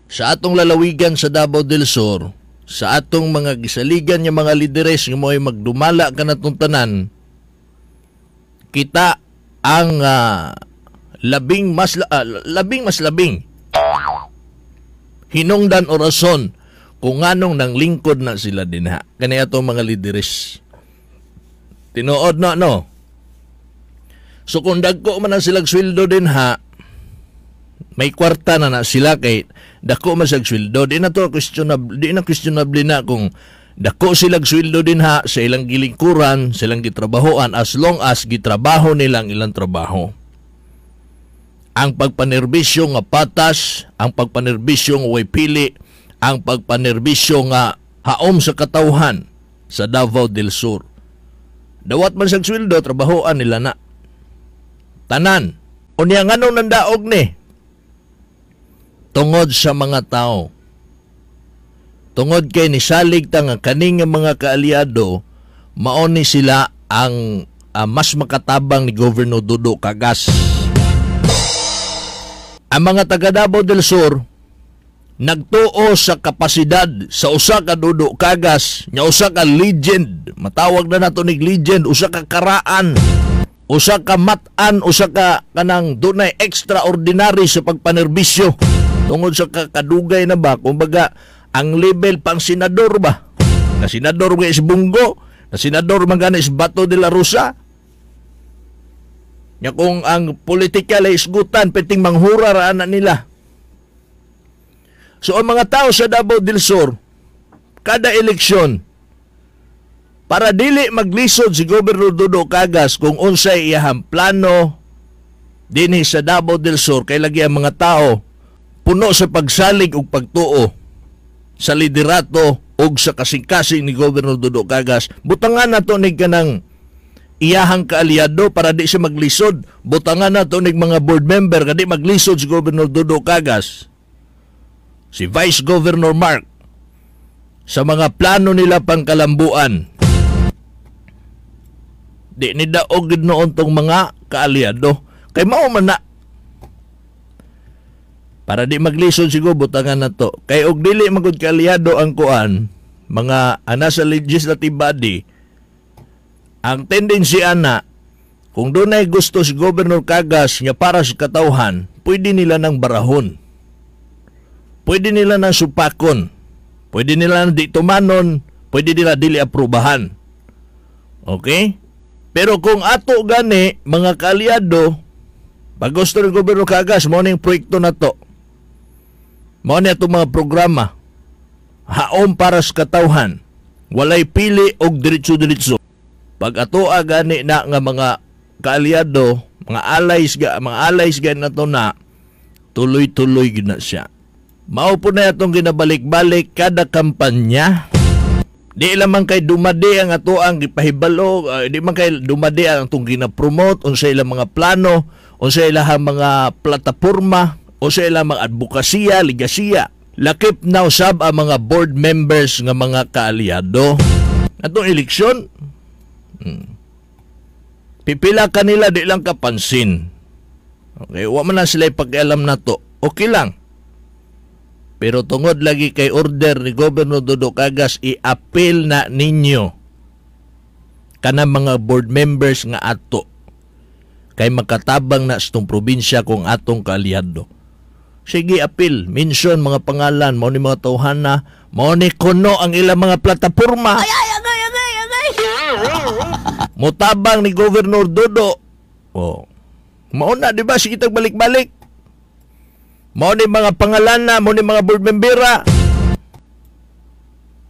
Sa atong lalawigan sa Davao del Sur, sa atong mga gisaligan nga mga lideres nga mo'y magdumala kanatong tanan, kita ang labing mas labing hinungdan o rason kung nganong nang lingkod na sila dinha kani atong mga lideres. Tinuod na, no? So kung dagko man ang silang sweldo dinha, may kwarta na na sila kay dako man silang sweldo. Di na to questionable, di na questionable na kung dako silang sweldo dinha sa ilang gilingkuran, sa ilang gitrabahoan, as long as gitrabaho nilang ilang trabaho. Ang pagpanerbisyo nga patas, ang pagpanerbisyo nga way pili, ang pagpanerbisyo nga haom sa katawhan sa Davao del Sur. Dawat man siyang sweldo, trabahoan nila na. Tanan. Unya nganong nandaog ni? Tungod sa mga tao. Tungod kay nisalig ta nga kaning nga mga kaalyado, mao ni sila ang mas makatabang ni Governor Dudo Cagas. Ang mga taga Davao del Sur nagtuo sa kapasidad sa usa ka Dudo Cagas nga usa ka legend, matawag na nato nig legend, usa ka karaan, usa ka mat-an, usa ka kanang dunay extraordinary sa pagpanerbisyo tungod sa kakadugay na ba, kumbaga ang level pang senador ba, na senador ba si Bong Go, na senador man gani si Bato de la Rosa. Nya kung ang politikal ay isgutan, piting manghura ra ana nila. So ang mga tao sa Davao del Sur, kada eleksyon, para dili maglisod si Governor Dudo Cagas kung unsay iyahang plano dinhi sa Davao del Sur, kay lagi ang mga tao puno sa pagsalig ug pagtuo sa liderato ug sa kasing-kasing ni Governor Dudo Cagas, butangan nato ni kanang iyahang kaalyado para di siya maglisod. Butangan nato ni mga board member nga di maglisod si Governor Dudo Cagas, si Vice Governor Mark, sa mga plano nila pangkalambuan. Di ni daog gid noon tong mga kaalyado. Kay mao man na. Para di maglisod siguro, butangan na to. Kay og dili magud kaalyado ang kuan, mga ana sa legislative body, ang tendency ana, kung dunay gusto si Governor Cagas nga para sa katawhan, pwede nila nang barahon. Pwede nila nang supakon. Pwede nila nang di tumanon, pwede nila dili aprubahan. Okay? Pero kung ato gani, mga kaalyado, pag gusto ni Governor Cagas, mao ning proyekto na to. Mao ni atong mga programa. Haom para sa katawhan. Walay pili og diretso-diretso. Pag ato gani na nga mga kaalyado, mga allies ga na to na, tuloy-tuloy gid na siya. Mao po na atong ginabalik-balik kada kampanya. Di lamang kay dumadi ang ato ang gipahibalo, di man kay dumadi ang atong gina-promote unsa ilang mga plano, unsa ilang mga plataporma, unsa ilang mga advokasya, ligasiya. Lakip na usab ang mga board members nga mga kaalyado. Atong eleksyon, pipila kanila di lang kapansin. Okay, wa man na sila ipakialam na to. Okay lang. Pero tungod lagi kay order ni Governor Dudo Cagas, i-appeal na ninyo kana mga board members nga ato kay makatabang na sa itong probinsya kung atong kaalyado. Sige, appeal, mention mga pangalan, mao ni mga tawhana, mao ni kuno ang ilang mga plataporma. Ay, ay, agay, agay, agay. Mutabang ni Governor Dudo. Oh. Mao na, di ba? Sige tag balik-balik. Mao ni mga pangalan na, mao ni mga board membera.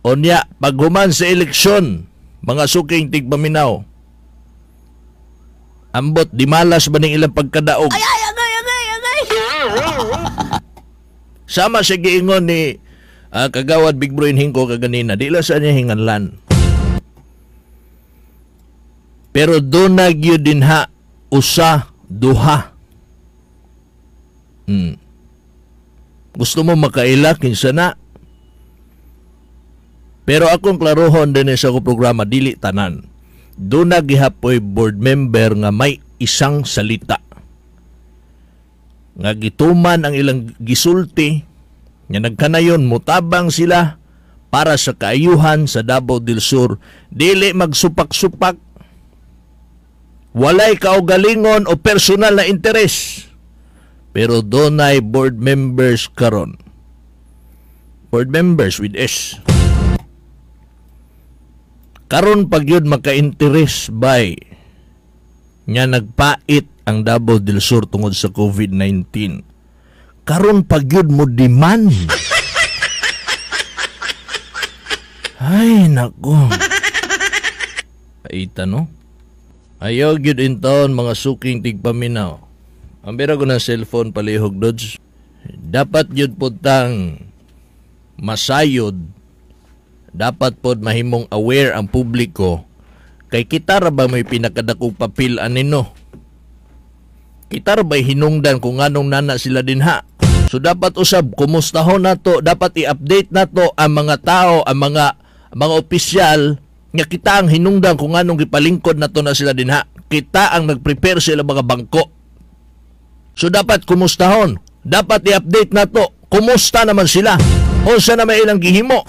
Unya, paghuman sa eleksyon, mga suking tigpaminaw, ambot, di malas ba ning ilang pagkadaog? Ay, ay, agay, agay, agay. Sama sa giingon ni Kagawad Big Bro Hingko kaganina, di lang sa niya hinganlan. Pero doon na gyud din ha, usa, duha. Gusto mo makaila, kinsa na. Pero akong klarohon din sa akong programa, dili tanan. Doon na gihapoy board member nga may isang salita. Nga gituman ang ilang gisulti, Nga nagkanayon mutabang sila para sa kaayuhan sa Davao del Sur, dili magsupak-supak, walay kaugalingon o personal na interes. Pero dunay board members karon. Board members with S. Karon pag yun maka-interes by nga nagpait ang Davao del Sur tungod sa COVID-19. Karon pag yun mo demand. Ay, nako. Paita, no? Ayaw gyud intaon mga suking tigpaminaw. Ang bira ko ng cellphone palihog, Dodge. Dapat gyud putang masayod. Dapat pod mahimong aware ang publiko. Kay kita ra ba may pinakadakong papel anino? Kita ra ba'y hinungdan kung anong nana sila dinha? So dapat usab kumustahon nato, dapat i-update nato ang mga tao, ang mga opisyal nga kita ang hinungdan kung anong gipalingkod nato na sila dinha. Kita ang nagprepare sila mga bangko. So dapat kumustahon, dapat i-update nato kumusta naman sila. Unsa na may ilang gihimo.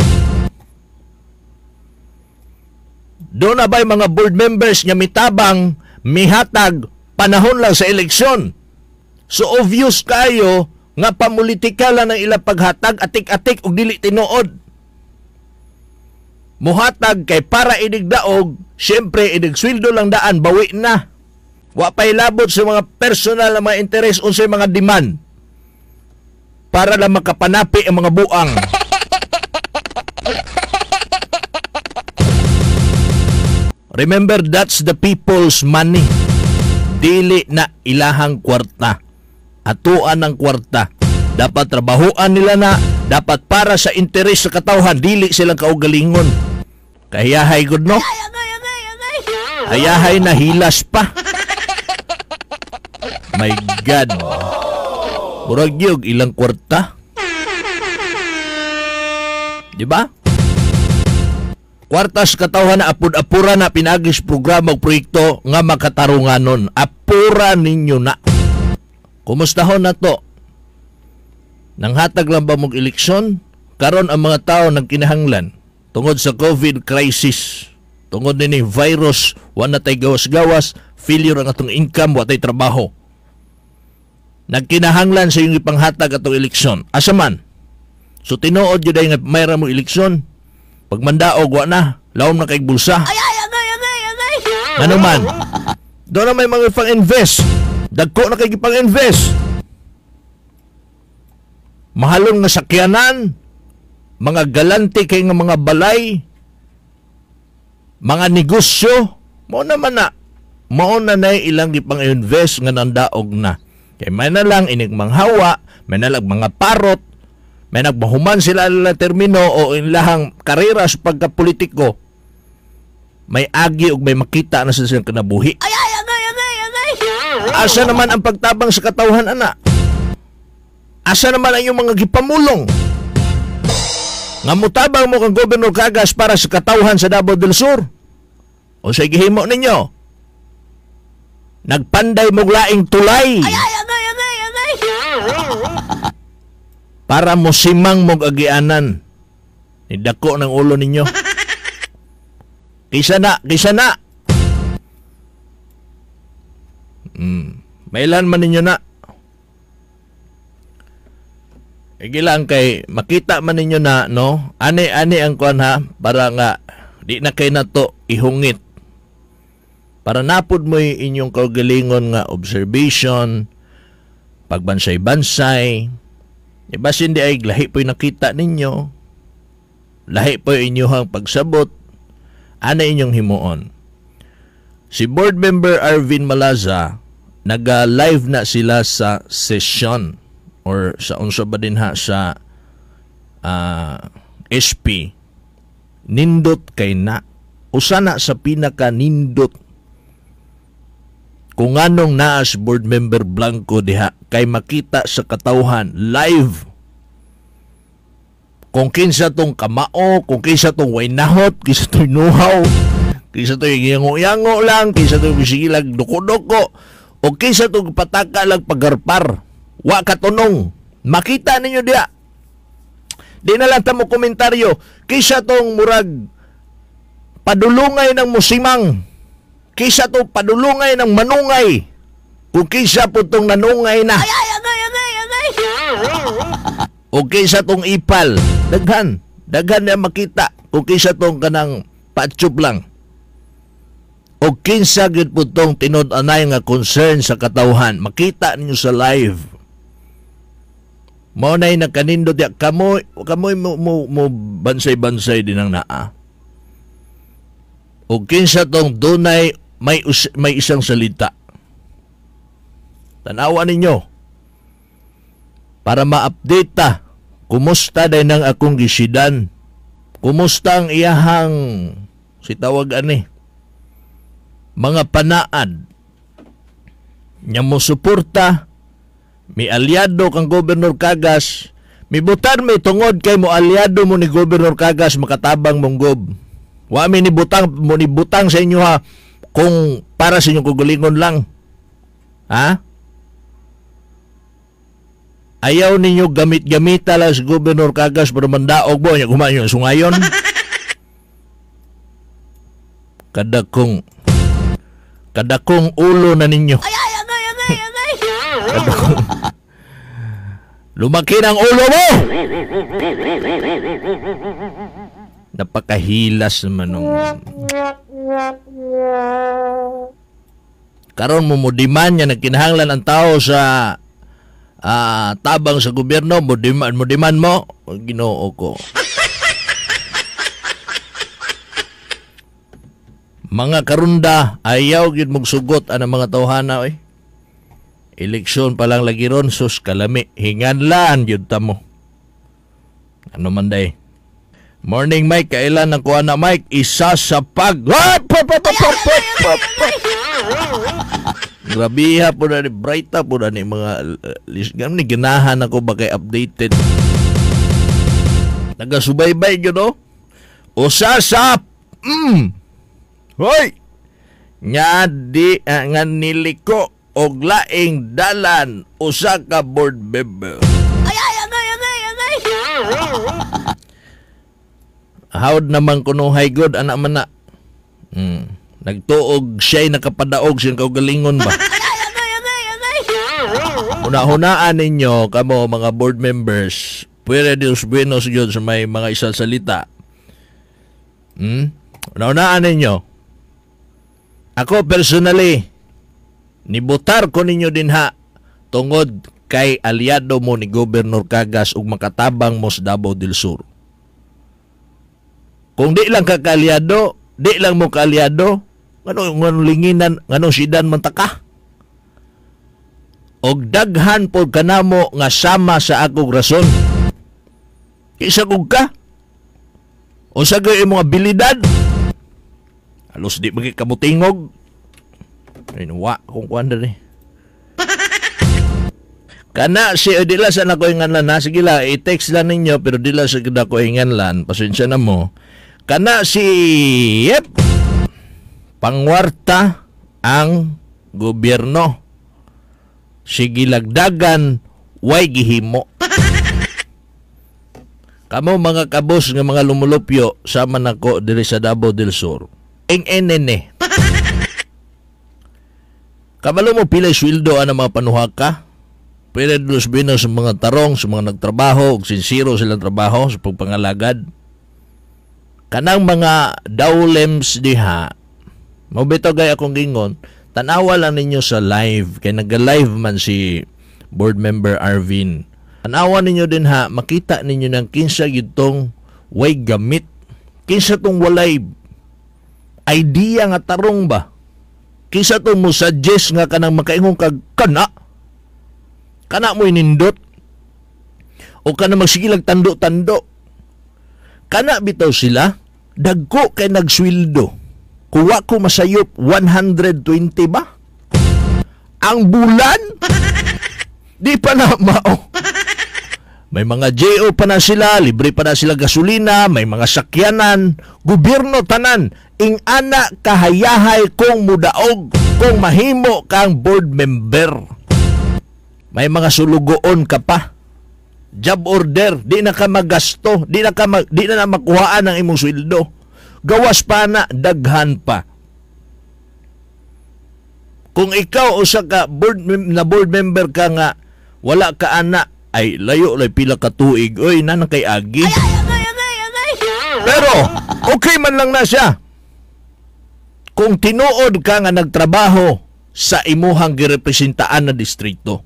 Doon na ba'y mga board members nga mitabang, mihatag, panahon lang sa eleksyon. So obvious kayo nga pamulitika lang ang ilang paghatag, atik-atik og dili tinuod. Muhatag kay para idigdaog, siyempre idigsweldo lang daan, bawi na. Wa pa'y labot sa mga personal na mga interes unsay mga demand para lang makapanapi ang mga buang. Remember, that's the people's money. Dili na ilahang kwarta. Atuan ang kwarta. Dapat trabahuan nila na, dapat para sa interes sa katawhan, dili silang kaugalingon. Kahiyahay good, no? Hayahay na hilas pa. My God. Murag yug ilang kwarta. Di ba? Kwarta sa katawhan na apud-apura na pinagis programa o proyekto nga makatarunganon. Apura ninyo na. Kumustahon na to? Nanghatag lang ba mong eleksyon? Karon ang mga tao nagkinahanglan tungod sa COVID crisis. Tungod nini virus, wa na tay gawas-gawas, failure ang atong income, wa tay trabaho. Nagkinahanglan sa iyong ipanghatag atong eleksyon. Asa man? So tinuod yun ay nga mayra mo eleksyon. Pag mandaog, wa na. Lawom na kay bulsa. Ay, ay, agay, agay, agay. Ano man? Doon na may mga pang-invest. Dagko na kay pang-invest. Mahalon nga sakyanan, mga galante kay nga mga balay, mga negosyo, mao naman na. Mao na na ilang gipang-invest nga nandaog na. Kay may na lang inig manghawa, may na lang mga parot, may nagmahuman sila nila termino o ilahang karera sa pagkapolitiko, may agi o may makita na sila silang kinabuhi. Ay, ay, agay, agay, agay. Asa naman ang pagtabang sa katawhan, ana? Asa naman ang iyong mga gipamulong? Nga mutabang mo kang Governor Cagas para sa katawhan sa Davao del Sur? O sa gihimo ninyo? Nagpanday mong laing tulay. Ay, ay, agay, agay, agay. Para mo simang mong agianan. Nidako ng ulo ninyo. Kisa na, kisa na. Mailan man ninyo na. Igilang kay makita man ninyo na, no? Ani-ani ang kuan ha, para nga di na kay na to ihungit. Para napod mo inyong kaugalingon nga observation, pagbansay-bansay. Ibasin di ay lahi po'y nakita ninyo, lahi po'y inyong pagsabot, ana inyong himuon. Si board member Arvin Malaza, naga-live na sila sa session or sa unsa ba din ha sa SP. Nindot kay na. Usa na sa pinaka nindot kung anong naas board member Blanco diha kay makita sa katawhan live kung kinsa tong kamao, kung kinsa tong waynahot, kinsa tong nuhaw, kinsa tong yango-yango lang, kinsa tong bisigilag duko-duko, o kinsa tong pataka lang pagarpar, wa katunong. Makita ninyo diha. Di na lang ta mo komentaryo. Kisa tong murag padulungay ng musimang. Kisa tong padulungay ng manungay. Kung kisa po tong nanungay na. Ay, agay, agay, agay! O kisa tong ipal. Daghan. Daghan na makita. Kung kisa tong kanang patsup lang. O kinsa gyud po tong tinud-anay nga concern sa katawhan. Makita ninyo sa live. Mao na'y nakanindot ya kamoy kamoy mo bansay-bansay din ang naa. O kinsa tong dunay may isang salita. Tanawa ninyo para ma-update ta. Kumusta day nang akong gisidan? Kumusta ang iyahang si tawag ani? Mga panaad nya mo suporta, mi aliado kang Governor Cagas, mibutan mi tungod kay mo aliado mo ni Governor Cagas makatabang mong gob. Wa mi ni butang mo ni butang sa inyo ha kung para sa inyong kugulingon lang. Ha? Ayaw ninyo gamit-gamita lang si Governor Cagas para mandaog mo nya kumain yung sungayon. Kadakong ulo na ninyo. Ay, ay, agay, agay, agay! Kadakong lumaki ng ulo mo! Napakahilas naman nung karon mo mudiman niya nagkinahanglan ang tao sa tabang sa gobyerno, mudiman mo, Ginoo ko. Mga karunda, ayaw gyud mugsugot ang mga tawhana oy. Eleksyon pa lang lagi ron, sus kalami, hinganlan gyud ta mo. Ano man day? Morning Mike, kailan ang kuha na Mike? Isa sa pag... Ah! Pa, pa, pa, pa, pa, pa, pa. Grabiha po na ni, brighta po na ni mga list. Ganun ni, ganahan ako ba kay updated. Nagasubaybay yun, no? Usa sa... Hoy! Nga di, nga niliko og laing dalan usa ka board member. Ay, ay, agay, agay, agay! Howd naman kunuhay good, anak man na. Nagtuog siya'y nakapadaog siyang kaugalingon ba? Ay, agay, agay, agay! Una-hunaan ninyo, kamo mga board members, pwede Dios buenos yun sa may mga isang salita. Una-hunaan ninyo. Ako personally, nibutar ko ninyo din ha, tungod kay aliado mo ni Governor Cagas ug makatabang mo sa Davao del Sur. Kung di lang ka kaalyado, di lang mo kaalyado, ngano linginan, ngano sidan man ta ka? Og daghan pod kanamo nga sama sa akong rason. Isa kog ka? Unsa gyud imong abilidad? Halos di magig kamutingog. Ay, wa kung kuan diri. Kana si dila sa nako inganlan ha, sige la, i-text lang ninyo pero dila sa ko inganlan, pasensya na mo. Kana si yep, pangwarta ang gobyerno. Sige lagdagan way gihimo. Kamo mga kabos nga mga lumulupyo sama nako diri sa Davao del Sur. Ing enene. Kabalo mo pila sweldo ang mga panuhaka? Pila dos binos sa mga tarong, sa mga nagtrabaho, og sinsiro silang trabaho sa pagpangalagad. Kanang mga dawlems diha, mao bitaw gay akong gingon, tanawa lang ninyo sa live, kay nag-live man si board member Arvin. Tanawa ninyo din ha, makita ninyo ng kinsa gitong way gamit, kinsa tong walay idea nga tarong ba? Kinsa tong mo suggest nga kanang makaingon kag kana? Kana mo inindot? O kana magsigilag tando-tando? Kana bitaw sila, dagko kay nagsweldo. Kuwa ko masayop 120 ba? Ang bulan? Di pa na mao. May mga JO pa na sila, libre pa na sila gasolina, may mga sakyanan, gobyerno tanan, ing ana kahayahay kung mudaog, kung mahimo kang board member. May mga sulugoon ka pa. Job order, di na ka magasto, di na na makuhaan ang imong sweldo. Gawas pa na, daghan pa. Kung ikaw usa ka board member ka nga wala ka ana, ay layo lay pila ka tuig, oy na kay agi. Pero okay man lang na siya. Kung tinuod ka nga nagtrabaho sa imuhang girepresentaan na distrito.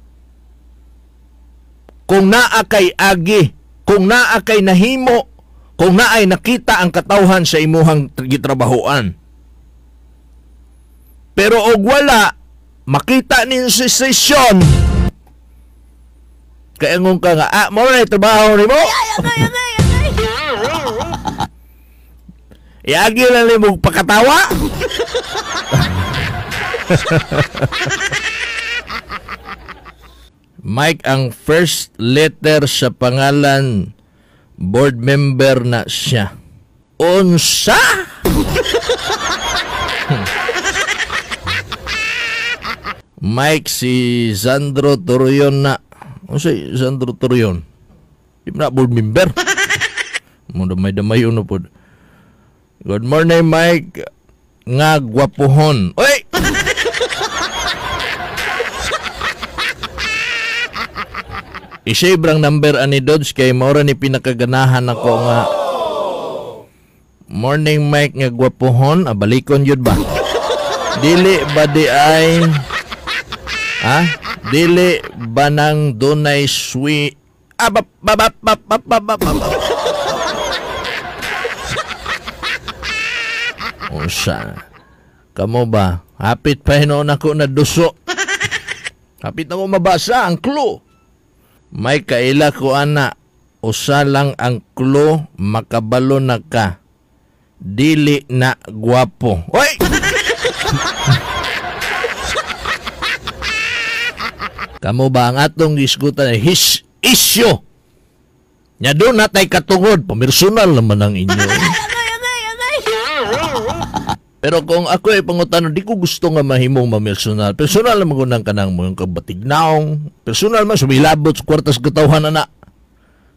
Kung naa kay agi, kung naa kay nahimo, kung naay nakita ang katawhan sa imuhang gitrabahoan. Pero og wala, makita ninyo sa sesyon, kaya ngung ka nga, mo na trabaho nimo. Iagi lang nimo pakatawa. Mike, ang first letter sa pangalan, board member na siya. Unsa? Mike, si Sandro Torion na. Unsa si Sandro Torion? Di na board member. Mo damay-damay na pod. Good morning, Mike. Nga gwapuhon. Oy! I-save ang number ani Dodge kay maura ni pinakaganahan ako nga. Morning, Mike, nga gwapuhon. Balikon yun ba? Dili ba di ay... Ha? Dili ba nang dunay swi... Unsa? Kamo ba? Hapit pa hinoon ako na duso. Hapit na ko mabasa ang clue. May kaila ko ana, usa lang ang clue, makabalo na ka. Dili na gwapo. Oy! Kamo ba ang atong gisgutan ay his issue? Nya doon natay katungod, pamersonal naman ang inyo. Pero kung ako ay pangutano, di ko gusto nga mahimong mamersonal. Personal naman ko ng kanang mga kabatignaong. Personal man, sumilabot sa kwartas katawhan, ana.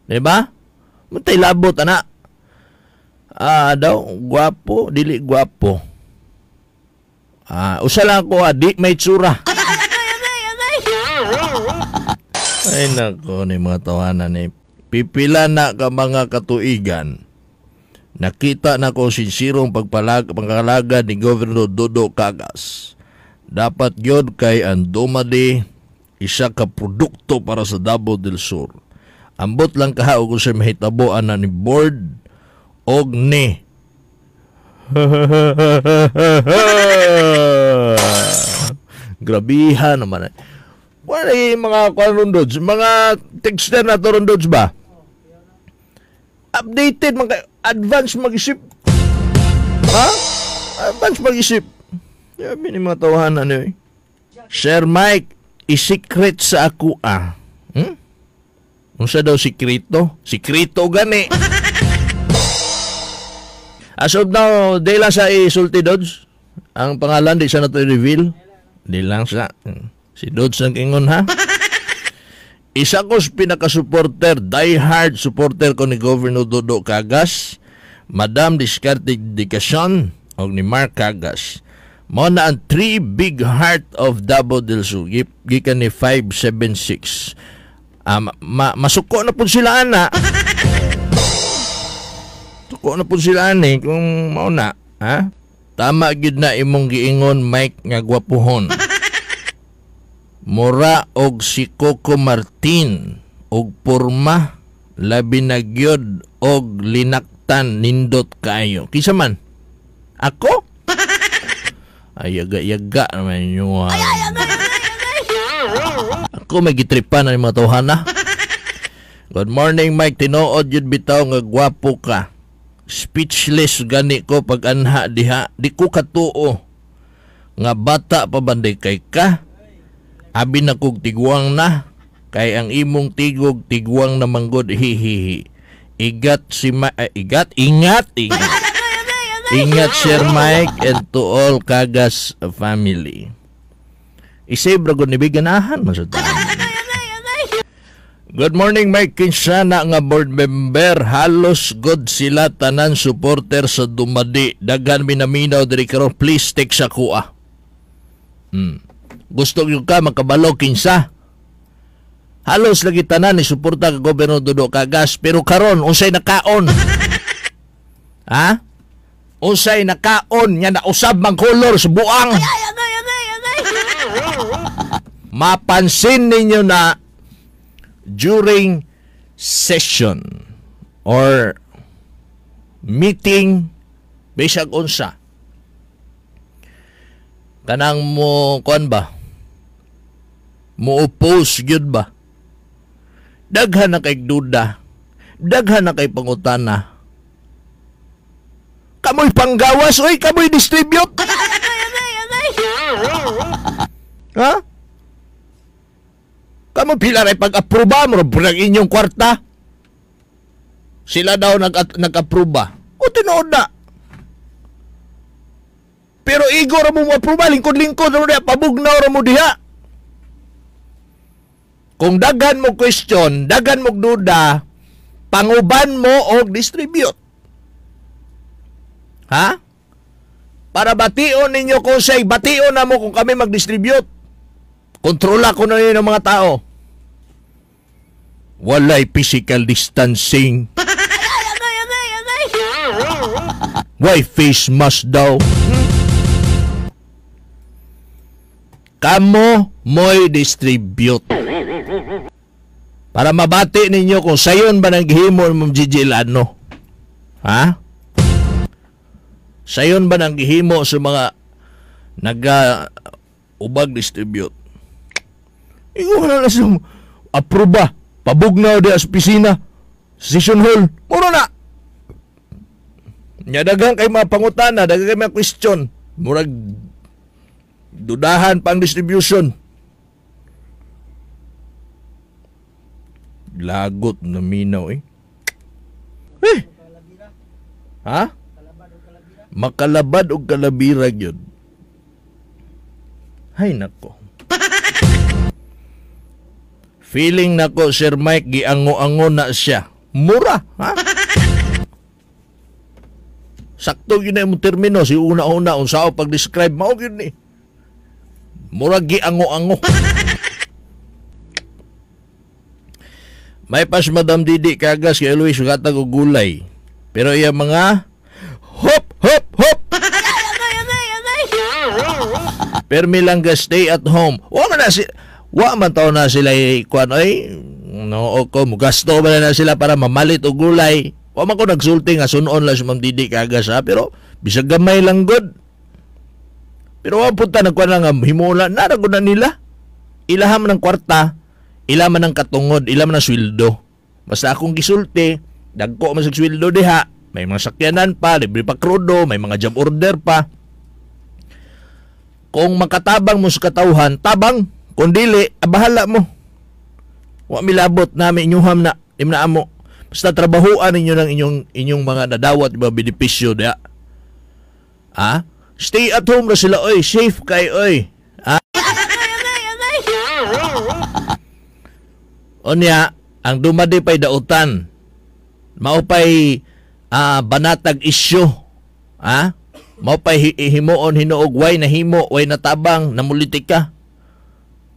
Diba? Mantay labot, ana. Daw, gwapo, dili gwapo. Usa lang ako, di may tsura. Ay nako, ni mga tawanan ni. Pipila na ka mga katuigan. Nakita na ko sinsirong pagkalaga ni Governor Dodo Cagas. Dapat yun kay ang Dumadi, isa ka produkto para sa Davao del Sur. Ambot lang kaha og sa mahitabuan na ni board og ni. Grabihan naman. Wala yung mga kuan Dodge, mga texter na to Dodge ba? Updated mga advance mag-isip. Ha? Advance mag-isip. Yabi ni mga tawahan ano eh. Sir Mike, i-secret sa ako ah. Hmm? Unsa daw sikreto? Sikreto gani. As of now, di lang sa isulti Dodge. Ang pangalan di sa na to i-reveal. Di lang sa si Dodge ang ingon ha. Isa ko sa pinaka-supporter, die-hard supporter ko ni Governor Dodo Cagas, Madam Discarte Dedicacion, o ni Mark Cagas. Mao na ang 3 big heart of Davao del Sur. Gikan ni 576. Masuko na po sila ana. Suko na po sila ani kung mao na. Ha? Tama gid na imong giingon Mike nga gwapuhon. Mura og si Coco Martin og porma labi na gyud og linaktan nindot kaayo. Kinsa man? Ako? Ay yaga-yaga naman inyo. Ako may gitripan na mga tawhana. Good morning Mike, tinuod yun bitaw nga gwapo ka. Speechless gani ko pag anha diha. Di ko katuo nga bata pa banday kay ka. Abi na kog tiguang na kay ang imong tigog tiguang na manggod hihihi. Igat si ingat ingat. Ingat Sir Mike and to all Cagas family. I-save ra gud ni biganahan man sa taon. Good morning, Mike. Kinsa na nga board member? Halos good sila tanan supporter sa Dumadi. Daghan minaminaw diri karon. Please take sa kuha. Gusto gyud ka makabalo kinsa? Halos lagi tanan ni suporta kay Gobernador Dodo Cagas, pero karon unsay nakaon? Ha? Unsay nakaon nga nausab mang color sa buang? Agay, agay, agay, agay. Mapansin ninyo na during session or meeting bisag unsa, kanang mo kuan ba, mo oppose gyud ba, daghan na kay duda, daghan na kay pangutana. Kamoy panggawas oy, kamoy distribute. Agay, agay, agay. Ha? Kamu pila ray pag-aproba mo ang inyong kwarta. Sila daw nag-aproba. O tinuod na. Pero igo ra mo mo-aproba, lingkod-lingkod ra mo diha, pabugnaw ra mo diha. Kung daghan mo question, daghan mo duda, panguban mo og distribute. Ha? Para bation ninyo kung say, bation na mo kung kami mag-distribute. Kontrola ko na yun ang mga tao. Walay physical distancing. Agay, agay, agay, agay. Why face mask daw? Kamo mo'y distribute. Para mabati ninyo kung sayon ba nang gihimo mong Gigi Lano. Ha? Sayon ba nang gihimo sa mga naga ubag distribute? Ingon na na siya, aproba, pabugnaw di sa opisina, session hall, muro na. Nya daghang kay mga pangutana, daghang kay mga question, murag dudahan pang distribution. Lagot na minaw eh. Eh. Ha? Makalabad og kalabira gyud. Hay nako. Feeling nako Sir Mike giango-ango na siya. Mura, ha? Sakto gyud na imong termino si una-una unsa pag-describe mao gyud ni. Mura giango-ango. May pas Madam Didi Cagas kay Luis gatag og gulay. Pero iya mga hop hop hop. Agay, agay, agay, agay. Permi lang ga stay at home. Wa man na si wa man taw na sila kuan oy. No ko mugasto ba na sila para mamalit og gulay. Wa man ko nagsulti nga sunon lang si Ma'am Didi Cagas ha, pero bisag gamay lang gud. Pero wa pud ta nagkuan lang nga himula na ra gud na nila. Ilaha man ang kwarta, ila man ang katungod, ila man ang sweldo. Basta akong gisulti, dagko man sa sweldo diha, may mga sakyanan pa, libre pa krudo, may mga job order pa. Kung makatabang mo sa katawhan, tabang. Kung dili, bahala mo. Wa milabot nami inyuham na, im na amo. Basta trabahuan ninyo ng inyong mga nadawat, mga benepisyo diha. Ha? Stay at home na sila, oy. Safe kay, oy. Ha? Agay, agay, agay. Unya, ang dumadi pa'y dautan. Mao pa'y banatag isyu. Ha? Mao pa'y himuon hinuog, way nahimo, way natabang, namulitika.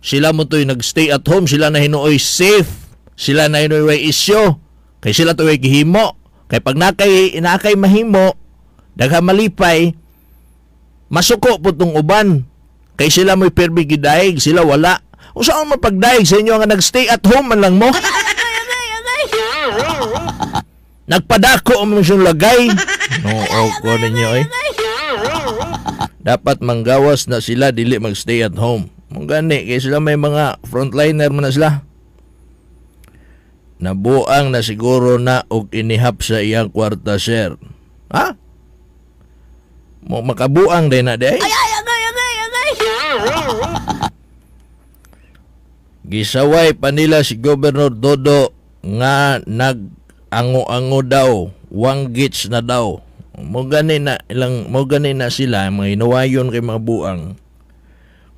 Sila mo to'y nag-stay at home, sila na hinuoy safe, sila na hinuoy way isyu. Kay sila to'y gihimo. Kay pag nakay mahimo, daghan malipay, masuko po tong uban. Kay sila mo'y permi gidaig, sila wala. Unsa ang mapagdaig sa inyo nga nag-stay at home man lang mo? Agay, agay, agay. Nagpadako ang mga siyang lagay. No, ko ninyo eh. Dapat manggawas na sila, dili mag-stay at home. Mong gani, kay sila may mga frontliner man na sila. Nabuang na siguro na og inihap sa iyang kwarta, sir. Ha? Mo makabuang din na di ay? Agay, agay, agay, agay. Gisaway pa nila si Governor Dodo nga nag-ango-ango daw, wanggits na daw. Mo gani na ilang, mo gani na sila mga inuwayon kay mga buang.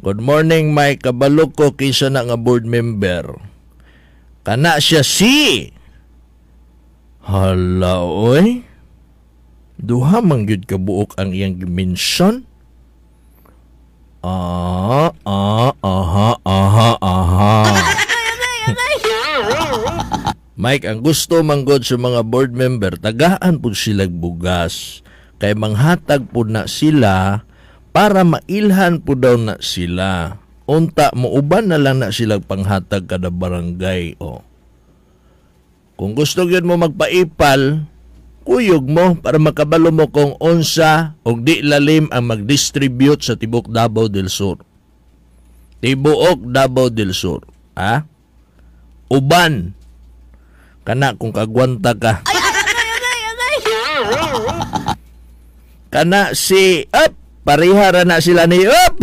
Good morning, Mike. Kabalo ko kinsa na nga board member. Kana siya si Hala oy. Duha man gyud kabuok ang iyang gimension. Ah, ah, aha, aha, aha. Mike, ang gusto manggod sa mga board member, tagaan pud sila bugas. Kay manghatag pud na sila para mailhan pud daw na sila. Unta, muuban na lang na sila panghatag kada barangay. O. Kung gusto gyud mo magpaipal, kuyog mo para makabalo mo kung unsa og di lalim ang mag-distribute sa tibok Davao del Sur. Tibuok Davao del Sur. Ha? Uban. Kana kung kagwanta ka. Kana si up, parehara na sila ni up.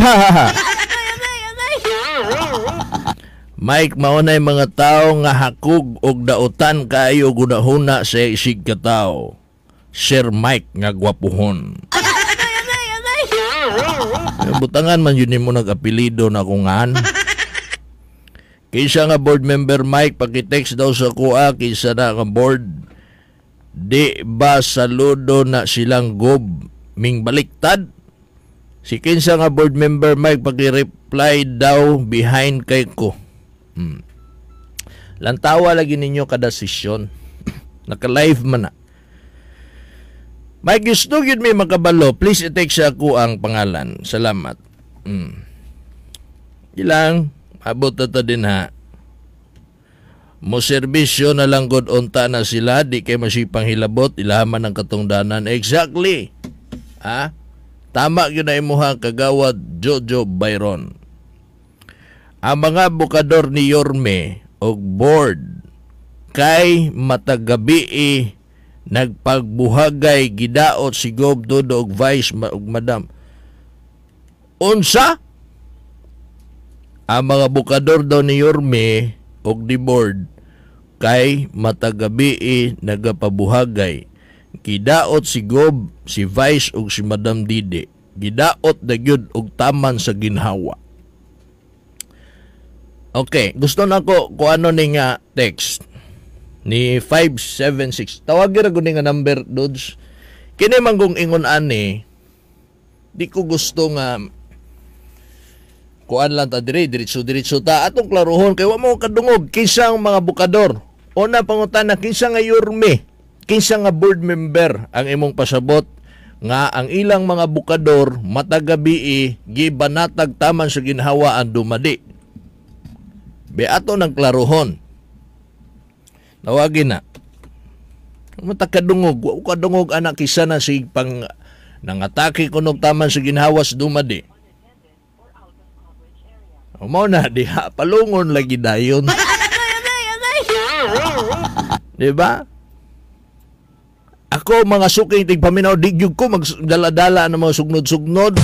Mike, maunay mga tao nga hakog og dautan kaayo gunahuna sa isig ka tao. Sir Mike nga gwapuhon. Butangan man yun mo nag-apelido na kungan. Kinsa nga board member Mike, paki-text daw sa kuha, kinsa na nga board. Di ba saludo na silang gob ming baliktad? Si kinsa nga board member Mike, paki-reply daw behind kay ko. Lantawa lagi ninyo kada sesyon. Naka-live man na. Mike, gusto yun may makabalo. Please i-text ako ang pangalan. Salamat. Ilang, abot na ta din ha. Mo serbisyo na lang god unta na sila. Di kay masipang hilabot. Ilaman ang katungdanan. Exactly. Ha? Tama yun na imuha kagawad Jojo Byron. Ang mga bukador ni Yorme og board kay matagabi nagpagbuhagay gidaot si Gob Dodo og Vice og Madam. Unsa? Ang mga bukador daw ni Yorme og di board kay matagabi nagapabuhagay gidaot si Gob, si Vice og si Madam Didi. Gidaot na gyud og taman sa ginhawa. Okay, gusto na ko kung ano ni nga text ni 576. Tawagin ra gud ni nga number, dudes. Kini man kung ingon ani, di ko gusto nga kuan lang ta dire, diretso-diretso ta atong klarohon kay wa mo kadungog kinsa ang mga bukador. Una pangutana, kinsa nga Yorme, kinsa nga board member ang imong pasabot nga ang ilang mga bukador matagabi gibanatag taman sa ginhawa ang dumadi. Be ato ng klarohon. Tawagin na. Matakadungog, wa kadungog anak kisa na sig pang nangatake kunog taman sa ginhawas dumadi. Mao na diha palungon lagi dayon. Di ba? Ako mga suking tigpaminaw di gyud ko magdala-dala ng mga sugnod-sugnod.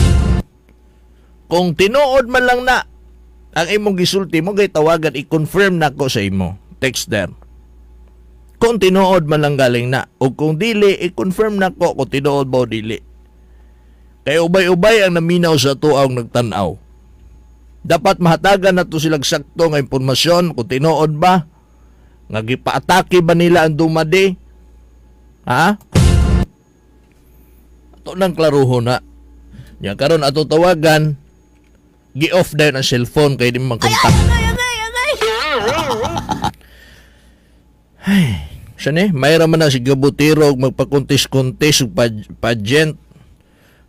Kung tinuod man lang na ang imong gisulti mo gay tawagan, i-confirm na ko sa imo. Text there. Kung tinuod man lang galing na o kung dili, i-confirm na ko kung tinuod ba o dili. Kay ubay-ubay ang naminaw sa tuang nagtan-aw. Dapat mahatagan na to silang sakto nga impormasyon kung tinuod ba nga gipaatake ba nila ang dumadi. Ha? Ato nang klaruho na. Nya karon ato tawagan, gi-off dayon ang cellphone kay di man kontak. Ay, siya ni, mayra man na si Gabutero og magpakontes-kontes og pageant.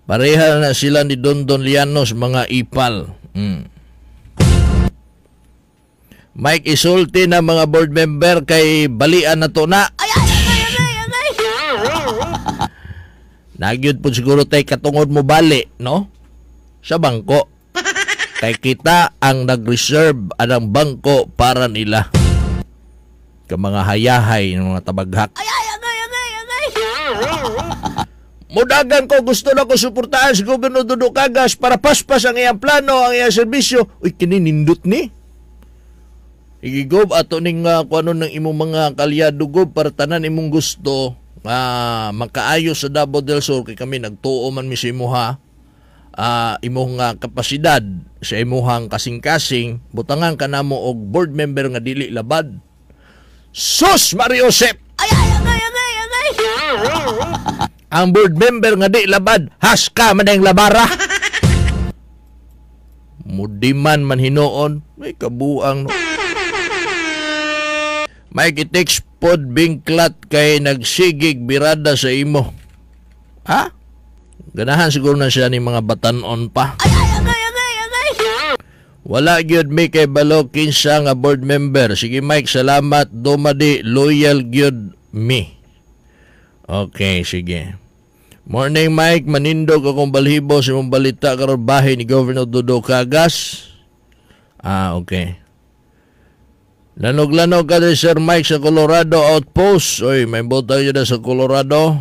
Pareha na sila ni Don Don Lianos mga ipal. Mike, isulti na mga board member kay balian na to na. Nagyod po siguro tay katungod mo bali, no? Sa bangko. Kay kita ang nag-reserve anang bangko para nila. Ka mga hayahay ng mga tabaghak. Mudagan ko, gusto na ko suportahan si Gobernador Dodo Cagas para paspas ang iyang plano, ang iyang serbisyo. Uy, kininindot ni. Igigob ato ning kuano ng imong mga kalyado gob para tanan imong gusto nga makaayos sa Davao del Sur kay kami nagtuo man mi sa imuha. Imong kapasidad sa imuhang kasing-kasing, butangan ka namo og board member nga dili labad. Sus Mariosep! Ay, ay, agay, agay, agay! Ang board member nga di labad, haska man ang labara. Mudiman man hinuon, may kabuang. No? May kitext pod bingklat kay nagsigig birada sa imo. Ha? Ganahan siguro na siya ni mga batanon pa. Ay, ay, agay, agay, agay! Wala gyud mi kay balo kinsa nga board member. Sige Mike, salamat. Dumadi loyal gyud mi. Okay, sige. Morning Mike, manindog akong balhibo sa imong balita karon bahin ni Governor Dodo Cagas. Ah, okay. Lanog-lanog ka din, Sir Mike, sa Colorado Outpost. Oy, may bota yun na sa Colorado.